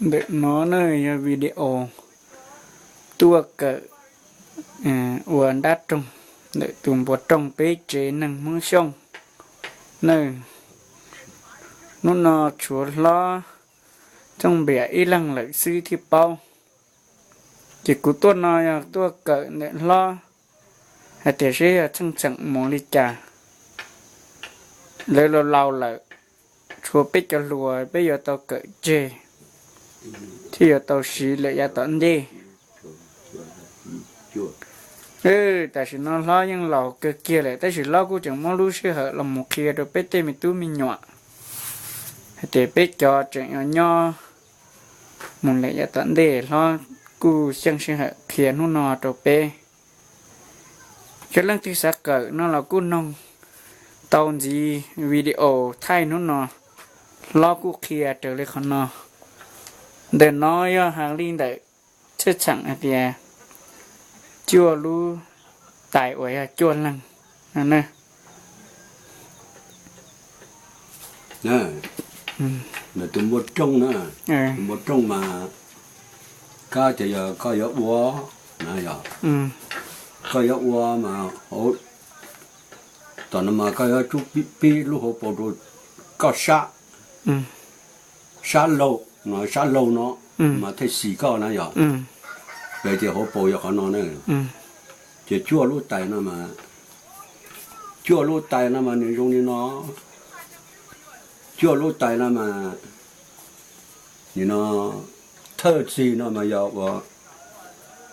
Ntawm no na yog video tuaj kawm ua nrab roog ntawm tus npua rooj peb tsev neeg Hmoob Xyooj na. Hnub no tshuav hlob Txooj Npiam ib leeg lawm xwb thiaj paub. Ces kuv tuaj no yog tuaj kawm ntawm hlob hais tias seb yog txheej txheem mus li cas. Lawv laus laus lawm, tshuav peb cov hluas peb yuav tau kawm tseg thiab yuav tau siv lawm yav tom ntej. Tam sim no hlob yeej laus kawg kiag lawm tab sis hlob kuj tseem muab lub sij hawm los mus qhia rau peb tej me tub me nyuam hais tias peb cov tseem yuav nyob mus lawm yav tom ntej, hlob kuj xyeej sij hawm qhia hnub no rau peb. Yog leej twg xav kawm no los kuj noog tau ntxiv video thaij hnub no, hlob kuj qhia raws li qhov no. Ntawm no yog hais li ntawm txheej txheem hais tias cuaj lub tais uas yog cuaj leeg no na. Tus npua rooj na, tus npua rooj mas kab tias yog koj yuav ua na yog, koj yuav ua mas hauv tom no mas koj yuav tsum pib lub hauv paus rau koj sab, sab laug no, sab laug no mas thiaj xis koj na yog. Peb tias hauv paus yog qhov no na. Ces cuaj lub tais no mas, cuaj lub tais no mas nws zoo li no. Cuaj lub tais no mas nim no thawj txij no mas yog ua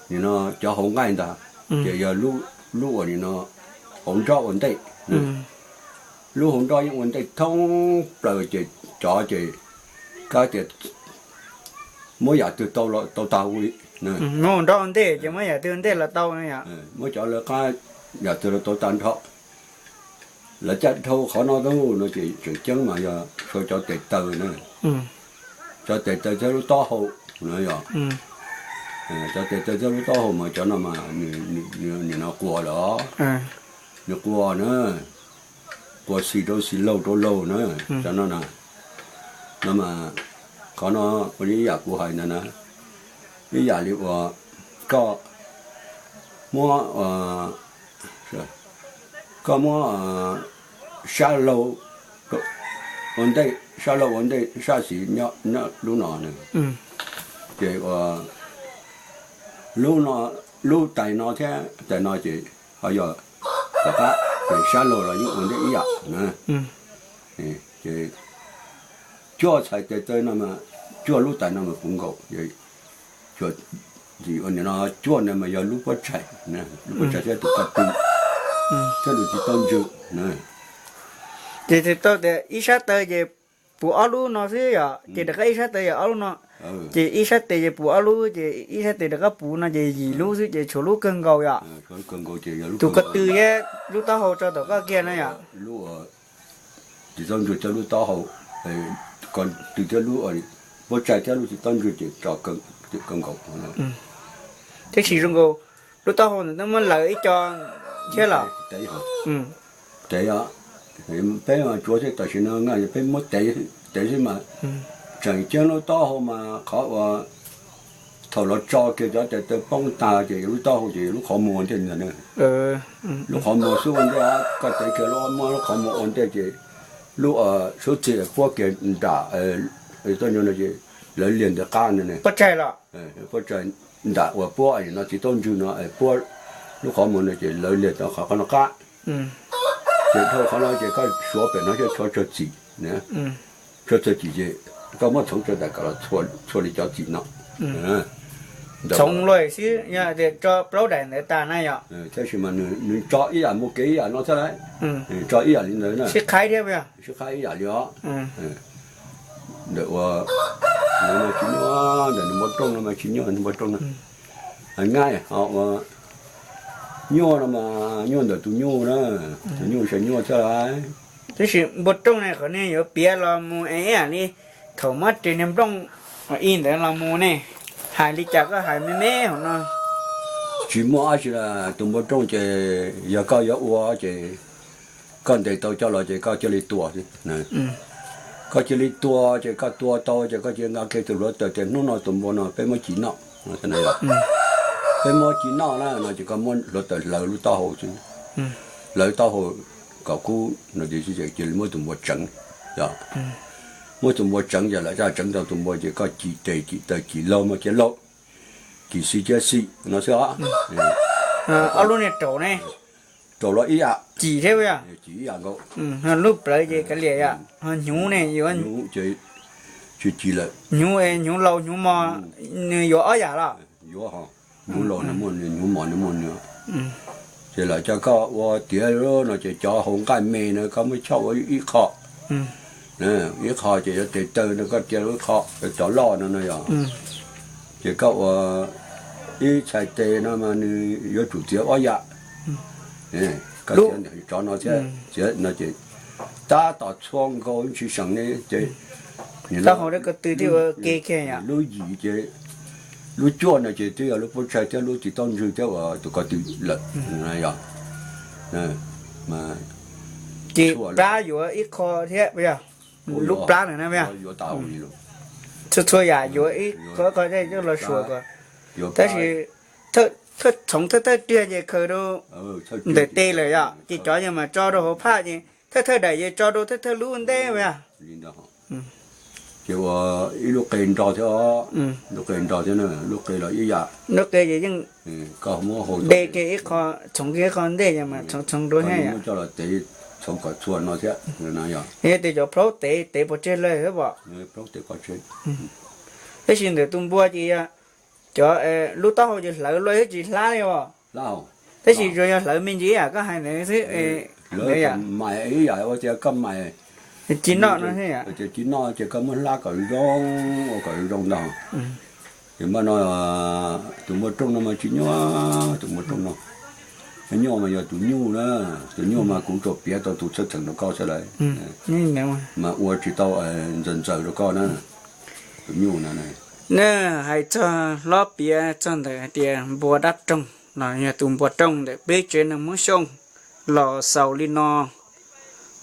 nim no cov hauv nqaij ntag, ces yog lub uas nim no hauv nrob ua ntej. Lub hauv nrob yeej ua ntej thoob plaws ces cov ces kab tias muab yam twg tau los tau tag li. Muab cov lawv qab yam twg los tau tag nrho. Lawv caj dhau qhov no tau no ces tseem ceeb mas yog sau cov tes taw na. Cov tes taw thiab lub taub hau no yog, cov tes taw thiab lub taub hau mas cov no mas nim no quas lawm, nws quas na, quas xis rau xis laug rau laug na, cov no na. No mas qhov no ua li ib yam kuv hais ntawd na, ib yam li uas koj muab, koj muab sab laug ua ntej, sab laug ua ntej sab xis nyob lub no na. Ces ua lub no, lub tais no thiab tais no ces ho yog tom qab, ces sab laug los yeej ua ntej ib yam na. Ces cuaj txhais tes taw no mas, cuaj lub tais no mas puv nkaus. Nim no cuaj no mas yog lub pob tsaig, lub pob tsaig thiab tus ko tw thiab tus txiv taub ntswg. Ces tau tias ib sab taw ces puv ob lub no xwb yom, ces rov qab ib sab taw yog ob lub no, ces ib sab tes ces puv ob lub ces ib sab tes rov qab puv no ces yim lub xwb ces tshuav lub kawg nkaus yom. Tus ko tw thiab lub taub hau tso tom koj kiag na yom. Txiv taub ntswg thiab lub taub hau, ko tw thiab lub pob tsaig thiab lub txiv taub ntswg ces tso kawg nkaus. Tiam sis zoo nkaus lub taub hau ntawd twb muab lawv ib co thiab los? Tev, peb mas tsuav thiab tam sim no peb muab tev xwb mas. Tseem ceeb lub taub hau mas qhov uas thaum los tso kiag cov tes taw poob tag ces lub taub hau ces lub qhov muag ua ntej ntag. Lub qhov muag xub ua ntej, koj tev kiag lub muab lub qhov muag ua ntej ces lub sub txig puab kiag nram, tau no ces lawv liag ntawm qab no ne. Pob tsaig nram uas puab no txiv taub ntswg no, puab lub qhov muag no ces lawv liag tau qhov no qab. Ces dhau qhov no ces koj suav pem no thiab tshuav tsawg txim, tshuav tsawg txim ces koj muab txhoov tsawg daim kom los txhua li cov txim no. Txhoov lawm xwb, yog tias tso plaub daim ntawd tas na yom. Tab sis mas nws tso ib yam mus kev ib yam no thiab lauj. Tso ib yam li ntawd na. Sib qhaib thiab, sib qhaib ib yam li os. Ntawm ua, ntawm nws npua rooj no mas tsis nyuaj, npua rooj no. Nyuaj no mas nyuaj ntawm tus nyuj na, tus nyuj sav nyuaj thiab lauj. Tab sis npua rooj ne qhov nej yuav piav los mus es ib yam li thaum muab ris niag nplooj ib ntawd los mus ne, hais li cas koj hais me me hauv no. Tsis muaj dab tsi, tus npua rooj ces yog koj yuav ua ces koj ntes tau coj los ces koj cia li tua xwb. koj cia li tua ces koj tua tau ces koj cia li nqa kiag tus hluav taws tias hnub no tus npua no peb muab ci noj. Peb muab ci noj na no ces koj muab hluav taws hlawv lub taub hau xwb, hlawv taub hau kom kub no ces cia li muab tus npua tseev. Muab tus npua tseev ces lawv coj tseev tau tus npua ces koj ci tes ci taw ci laug muab ciab laug, ci xi ciab xi no xwb os. Ob lub niag raum ne, raum los ib yam, ci thiab, ci ib yam nkaus. Lub plawv ces kav liam yom, ho hnyuv ne yuav, hnyuv ces tsis ci lawm. Hnyuv, hnyuv laus hnyuv mos nws yuav ob yam los? Yuav ho, hnyuv laus nws muaj nws, hnyuv mos nws muaj nws. Ces lawv coj koj ua tiav no ces cov hauv nqaij me no koj muab choj ua ib qho, ib qho ces yuav tes taw no koj cia ua ib qho, cov loj no no yog. Ces koj ua ib txhais tes no mas nws yuav tsum txiav ob yam. Koj txiav tsov no thiab txiav no ces tab tom txhua nkaus tsis seem li ces lub yim ces lub cuaj no ces twb yog lub pob tsaig thiab lub txiv taub ntswg thiab uas tus ko tw lawm. Yog ces plab yuav ib qho thiab, lub plab na, txhua txhua yam yuav ib qho qho coj los suas ko. Tab sis txhoov thawj thawj riag ces khaws rau ntawm tes lawm yom, ces cov yog mas tso rau hauv phaj ces thawj thawj daim ces tso rau thawj thawj lub ua ntej. Ces ua ib lub qe nrog thiab, lub qe nrog thiab, lub qe los ib yam, lub qe ces yeej de kiag ib qho, txhoov kiag ib qho ntej ces mas txhoov txhoov rau thiab yom, coj los tev txhoov kom txhua no thiab. Yog tias cov plaub tev tev pov tseg lawm xwb pom. Tab sis ntawm tus npua ces yog cov lub taub hau ces hlawv luaj tsis hlab li os. Tab sis tsuas yog hlawv me ntsis yam koj hais ntawd xwb. Ib yam ua tias koj mais ci noj no thiab yom, ci noj ces koj muab hlab kom zoo, ua kom zoo ntag. Ces mas no tus npua rooj no mas tsis nyuaj, tus npua rooj no, nyuaj mas yog tus nyuj na, tus nyuj mas kuv tsuas piav tau tus txhawj txheem rau koj xwb lawm, mas ua tsis tau ntxaws ntxaws rau koj na, tus nyuj na. Nej hais txog hlob piav txog ntawm hais tias npua dab roog los yog tus npua rooj ntawm peb tsev neeg Hmoob Xyooj los xaus li no.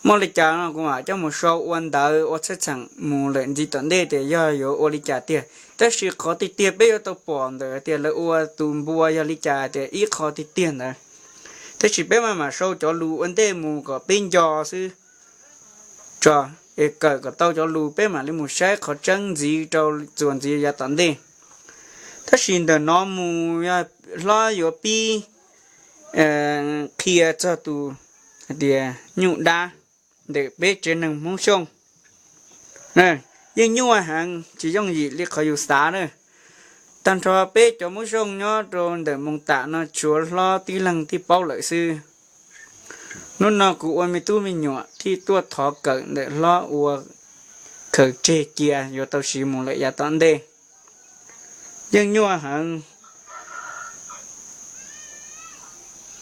Muaj li cas no kuv mam coj mus sau ua ntawv ua txhawj txheem mus lawm ntxiv tom ntej tias yog yuav ua li cas tiag. Tab sis qhov tiag tiag peb yuav tau pom ntawm tias lawv ua tus npua yog li cas tias ib qho tiag tiag ntawd. Tab sis peb maj mam sau cov lus ua ntej mus kom peb nco xwb tso, es kawm kom tau cov lus peb mam li mus saib qhov tseeb ntxiv rau txuas ntxiv yav tom ntej. Tab sis ntawm no mus yog hlob yuav pib qhia txog tus hais tias nyuj dab ntawm peb tsev neeg Hmoob Xyooj. Yeej nyuaj heev tsis yooj yim li qhov yus xav na. Tag nrho peb cov Hmoob Xyooj nyob rau ntawm Moos Tam no tshuav hlob tib leeg thiaj paub lawm xwb. Hnub no kuv ua me tub me nyuam thiaj tuaj thov kawm ntawm hlob ua khaws tseg cia yuav tau siv mus lawm yav tom ntej. Yeej nyuaj heev.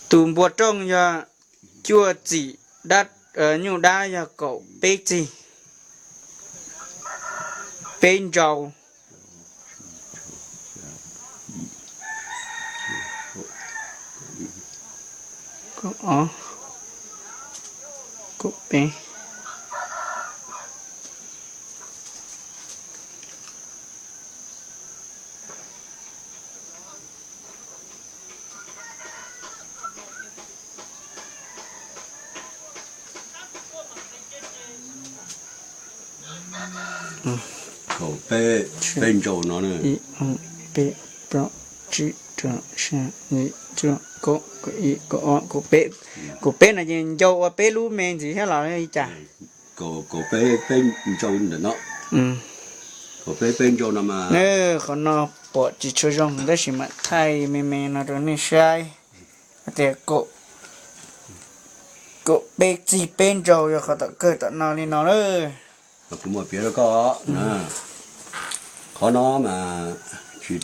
Tus npua rooj yog cuaj txim, nyuj dab yog kaum peb txig, peb ntsau, kaum peb. Kaum peb, peb ntsau no. Ib, ob, peb, plaub, tsib, rau, xya, yim, cuaj, kaum, kaum ib, kaum ob, kaum peb. Kaum peb no ces ncau ua peb lub me ntxiv thiab los li cas? Kaum peb, peb ntsau ntawm no. Kaum peb, peb ntsau no mas. Qhov no pom tsis tshua zoo tab sis mam thaij me me no rau nej saib. Tias kaum peb txig peb ntsau yog qhov tom kawg tom no li no lawm. Kuv muaj piav rau koj, qhov no mas tsis,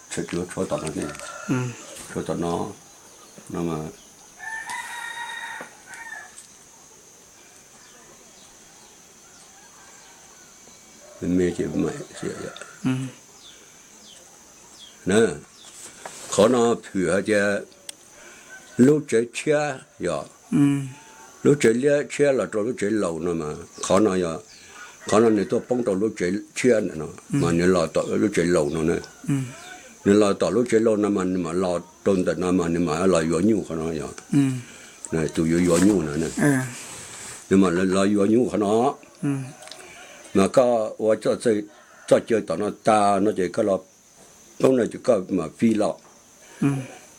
tshuav tom no, tshuav tom no, no mas me ces qhov no phwm hais tias lub tsev tshiab yog, lub tsev liab tshiab los rau lub tsev laus no mas qhov no yog Qhov no nws tuaj poob rau lub tsev tshiab ntawm no, mas nws los tom lub tsev laus no na. Nws los tom lub tsev laus no mas nws mam los rau ntawm no mas nws mam los yuav nyuj qhov no yog. Tus yuav yuav nyuj no, nws mam los yuav nyuj qhov no. Mas koj ua txoj caw tom no tas no ces koj los poob no ces koj mam fi los,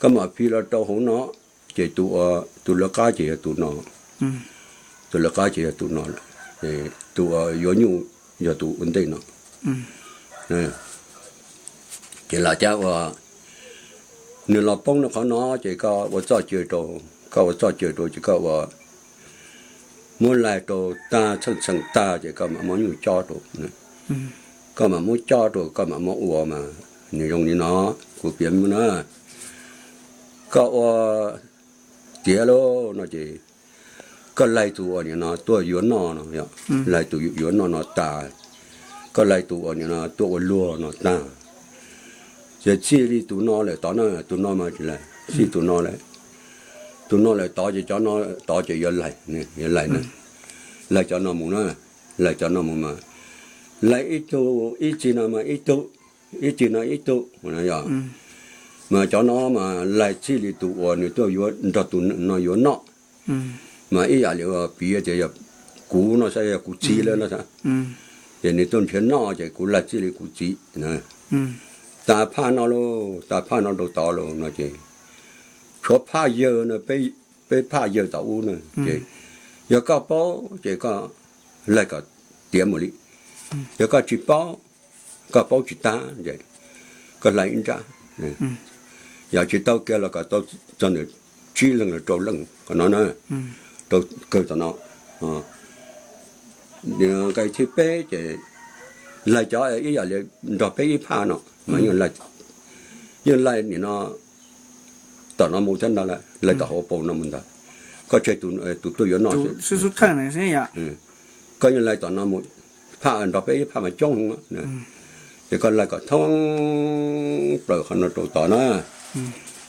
koj mam fi los rau hauv no, ces tus lawv qab ces yog tus no, tus lawv qab ces yog tus no, tus uas yuav nyuj yog tus ua ntej no. Ces los cab ua, nws los poob no qhov no ces koj ua txoj caw rau, koj ua txoj caw rau ces koj ua muab laig rau tag txheej txheem tag ces koj mam muab nyuj cob rau, koj mam muab cob rau koj mam muab ua mas nws zoo li no. Kuv piav na, koj ua tiav lauj no ces koj laig tus uas nim no tuaj yuav noj no, laig tus yuav noj no tas, koj laig tus uas nim no tuaj ua luag no tag, ces txij li tus no lawm tod na, tus no mas tsis laig, txij tus no lawm, tus no lawm tod ces cov no tod ces yuav laig, yuav laig na, laig cov no mus na, laig cov no mus mas laig ib tug ib txij no mas ib tug, ib txij no ib tug no yog, mas cov no mas laig txij li tus uas nws tuaj yuav nrog tus no yuav noj, mas ib yam li piav tias yog kuv no xav, yog kuv txiv lawm no xav, ces nws tuaj nrhiav noj ces kuv laig txij li kuv txiv. Tas phaj no lauj, tas phaj no rau tod lauj no ces tshuav phaj yawg no, peb phaj yawg tom ub na, ces yog koj paub ces koj laig kom tiav mus li, yog koj tsis paub, koj paub tsis tag ces koj laig ib nrab, yog tsis tau kiag los kom tau txog ntawm tsib leeg los rau leej qhov no na, rau kawg tom no. Nqe thib peb ces laig cov ib yam li nrog peb ib phaj no mas yeej laig nim no tom no mus thiab ntag, laig tom hauv paus no mus ntag. Koj tseg tus tuaj yuav noj, koj yeej laig tom no mus, phaj nrog peb ib phaj mas coob heev, ces koj laig kom thoob plaws qhov no rau tod na.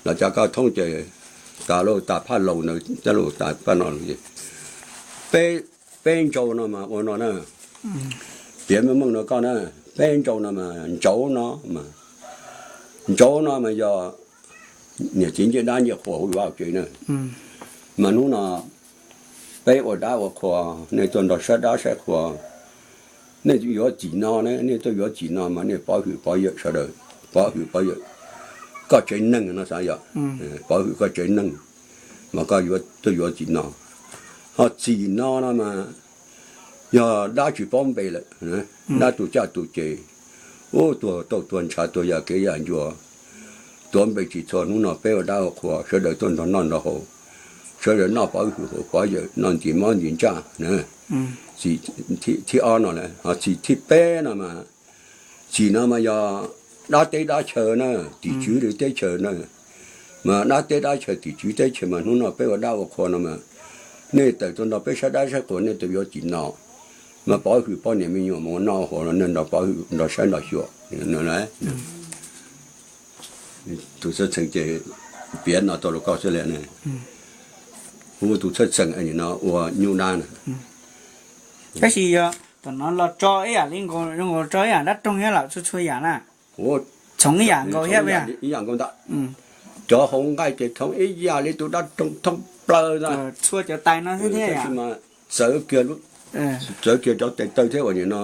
Los cov koj thoob ces tas lauj, tas phaj laus ntawd tas lauj, tas phaj no ces peb, peb ntsau no mas ua no na, piav meej meej no koj na, peb ntsau no mas ntsauv no mas, ntsauv no mas yog niam txiv ncej dab ncej qhua hauv vaj hauv tsev na. Mas hnub no peb ua dab ua qhua, nej tuaj nrog saib dab saib qhua, nej yuav txim no ne, nej tuaj yuav txim no mas nej pov hwm pov yawm sawv daws, pov hwm pov yawm koj tsev neeg no xav yog, pov hwm koj tsev neeg, mas koj tuaj yuav txim no. Ho txim no no mas yog dab tsis paub npe lawm, dab tus caj tus ces, ub, tuag tauj tuag ntshav, tuag yam kev yam ncua, tuav npe tsis txhua. Hnub no peb ua dab ua qhua, sawv daws tuaj nrog noj nrog haus, sawv daws noj pov hwm haus pov yawm, noj ntxim mob ntxim ntsaj na. Txim thib ob no lawm, ho txim thib peb no mas, txim no mas yog dab teb dab chaw na, tim tswv lwm teb chaws na, mas dab teb dab chaw tim tswv teb chaws mas hnub no peb ua dab ua qhua no mas, nej tawm tuaj nrog peb saib dab saib qhua, nej tuaj yuav txim no, mas pov hwm poj niam me nyuam mus ua noj haus los nej nrog pov hwm nrog saib nrog xyuas. Tus txheej txheem ces piav no tau rau koj xwb li ne. Hu tus txheej txheem no ua nyuj dab na. Tab sis yog tom no los tso ib yam li nkaus, zoo nkaus tso ib yam dab roog thiab los txhua txhua yam na. Txhoov ib yam nkaus thiab, ib yam nkaus ntag. Cov hauv nqaij ces txhoov ib yam li tus dab roog thoob plaws ntag. Txhua cov tais no thiab thiab, txawv kiag, txawv kiag cov tes taw thiab uas nim no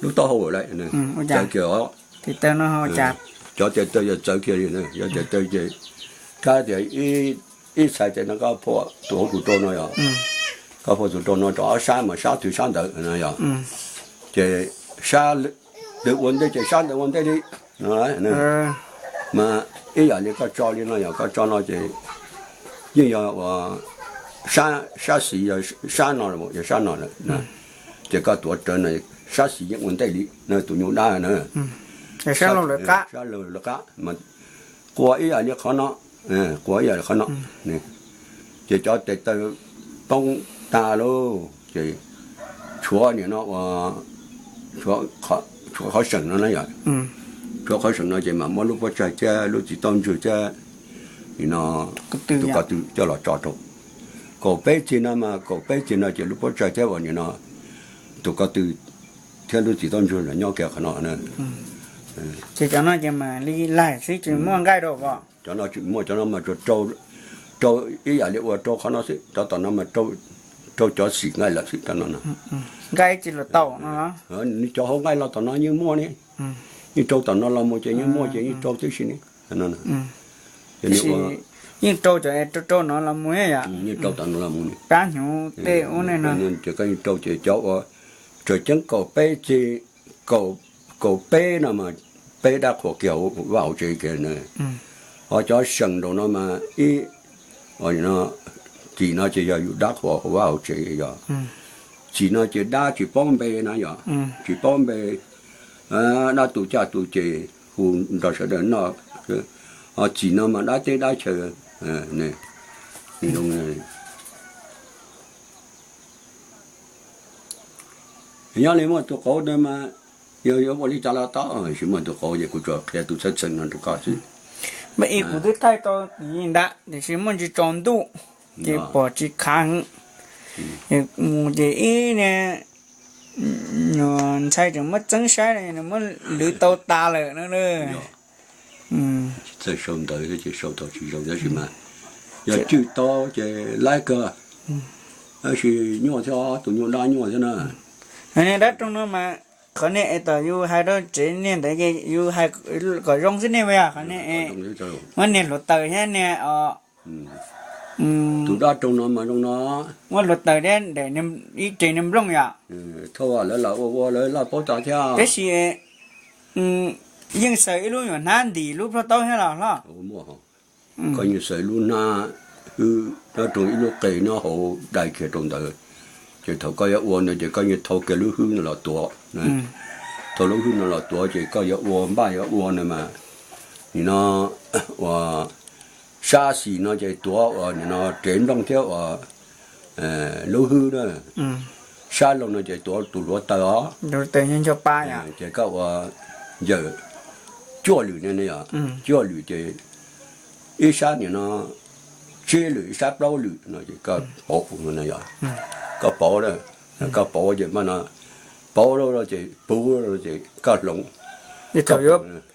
lub taub hau lawm, txawv kiag os. Cov tes taw yog txawv kiag li, cov tes taw ces kab tias ib txhais tes no koj phua tus hauv tus rau no yog, koj phua tus rau no rau ob sab mas sab twg sab ntawd no yog, ces sab twg ua ntej ces sab ntawd ua ntej li no. Mas ib yam li koj tso li no yog koj tso no ces yeej yog ua sab xis yog sab no, yog sab no lawm, ces koj tuav rawv no, sab xis yeej ua ntej li no, tus nyuj dab na. Sab laug lawv qab mas qua ib yam li qhov no, qua ib yam li qhov no, ces cov tes taw poob tag lauj, ces tshuav nim no ua, tshuav qhov seem no na yog, tshuav qhov seem no ces mam muab lub pob tsaig thiab lub txiv taub ntswg thiab nim no tus ko tw coj los tso rau. Kaum peb txig no mas, kaum peb txig no ces lub pob tsaig thiab uas nim no tus ko tw thiab lub txiv taub ntsuag los nyob kiag qhov no. Ces cov no ces mam li laig xwb tsis muaj nqaij rau os. Cov no muaj, cov no mas rau, ib yam li ua rau qhov no xwb, cov tom no mas rau cov xim nqaij lawm xwb, cov no. Nqaij tsis los tau no. Nws cov hauv nqaij los tom no yeej muaj ne, yeej rau tom no los mus ces yeej muaj ces yeej rau tib si ne. Yeej rau cov rau rau no los mus, yeej rau tom no los mus, pab hnyuv tej ub ne no. Ces koj yeej rau ces cov uas tseem ceeb kaum peb txij, kaum peb no mas peb dab qhuas kiag hauv vaj hauv tsev kiag na. Ho cov seem nraum no mas ib, txim no ces yog yus dab qhuas hauv vaj hauv tsev yog. Txim no ces dab tsis paub npe na yog, tsis paub npe, dab tu caj tu ces hu nrog sawv daws noj. Ho txim no mas dab teb dab chaw. Nyob li muaj tus qauv ntawd mas yog yuav ua li cas los tau, tab sis muaj tus qauv ces kuv tsuas qhia tus txheej txheem no rau koj xwb. Mas ib kuv twb thaij tau ntawm tiam sis muaj ntsis tsaus ntuj ces pom tsis khav heev. Mus ces ib niag ntxhais tseem muab txeeb saib, nws muab lwv tau tas lawm no. Txawj sau ntawv thiab ces sau tau tsis zoo tab sis mas yog cwj tau ces laib kawg. Tab sis nyuaj thiab, tus nyuj dab nyuaj thiab na. Dab roog no mas qhov niag es tom yus hais rau tsev niag ntawd ces yus hais kom zoo xwb nej, qhov niag muab niag hluav taws thiab niag tus dab roog no mas zoo no, muab hluav taws thiab ntawm ib ce niag nplooj yom. Thauj lawv lam ua ua lawv laj paub tas thiab. Tab sis yeej xaws ib lub nyuam hnab ntim lub plhaub taub thiab los hlob. Koj yeej xaws lub hnab hwb nyob rau ib lub qe nyob hauv dai kiag rau ntawd, ces thaum koj yuav ua ntawd ces koj yeej thau kiag lub hwb no los tuav. Thau lub hwb no los tuav ces koj yuav ua npaj yuav ua no mas, nim no ua sab xis no ces tuav ua nim no rev nplooj thiab ua lub hwb na. Sab laug no ces tuav tus hluav taws os. Ces koj ua yawm cuaj lwm ne, cuaj lwm ces ib sab nim no tsib lwm, ib sab plaub lwm no ces koj pauv, koj pauv, koj pauv ces mas no pauv lawm ces puv ces koj hloov. Tsib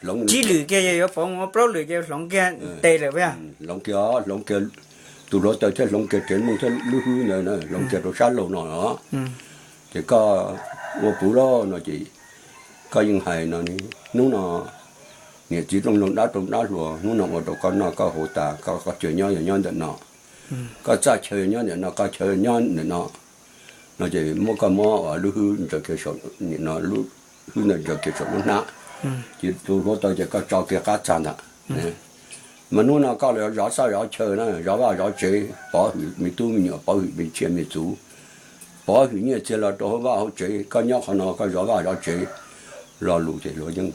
lwm kiag yuav pauv, plaub lwm ces hloov kiag tes lawm. Hloov kiag, hloov kiag tus hluav taws thiab hloov kiag rev nplooj thiab lub hwb ntawd na, hloov kiag rau sab laug no os. Ces koj ua puv lawm no ces koj yeej hais no, hnub no niam txiv rooj laug dab roog dab hluas, hnub no ua rau koj noj koj haus tas, koj chaw nyob yog nyob ntawm no, koj txaj chaw nyob ntawm no, koj chaw nyob ntawm no. No ces muab, koj muab lub hwb ntsaws kiag saum, lub hwb ntawd ntsaws kiag saum lub hnab, ces tus hluav taws ces koj tso kiag qab txag ntawd. Mas hnub no koj los zov txaj zov chaw na, zov vaj zov tsev, pov hwm me tub me nyuam, pov hwm me tsiaj me txhu, pov hwm nyiaj txiag los rau hauv vaj hauv tsev, koj nyob qhov no koj zov vaj zov tsev. Lo lus ces luag yeej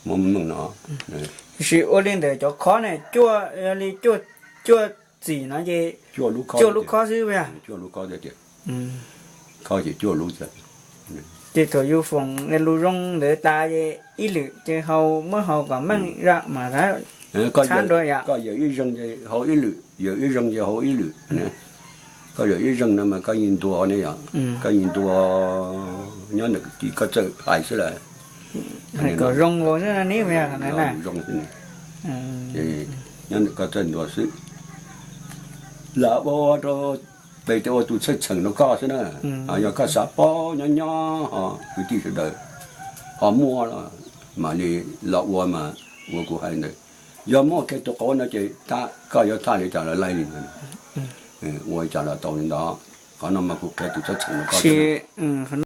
muab meej no. Tiam sis ua li ntawm cov khob ne, cuaj, yog li cuaj txim no ces cuaj lub khob xwb. Cuaj lub khob tiag tiag. Khob ces cuaj lub tiag. Ces thaum yus foom lus zoo ntawd tas ces ib lwm ces haus, muab haus kom meej zog mas txhab nrua yom. Koj yawm ib zeeg ces haus ib lwm, yawm ib zeeg ces haus ib lwm. Koj yawm ib zeeg no mas koj yeej ntuas ne yom, koj yeej ntuas nyob ntawm koj txawj hais xwb lawm. Kom zoo zoo xwb ne. Nyob ntawm koj txawj ntuas xwb. Lam ua rau pem tias ua tus txheej txheem rau koj xwb na. Yog koj xav paub nyob nyob ho kwv tij sawv daws ho muaj mam li los ua mas ua kuv hais ntawd. Yog muaj kiag tus qauv no ces koj yuav thaj li cas los laij li ntawd, ua li cas los tau li ntawd. Qhov no mas kuv qhia tus txheej txheem rau koj xwb.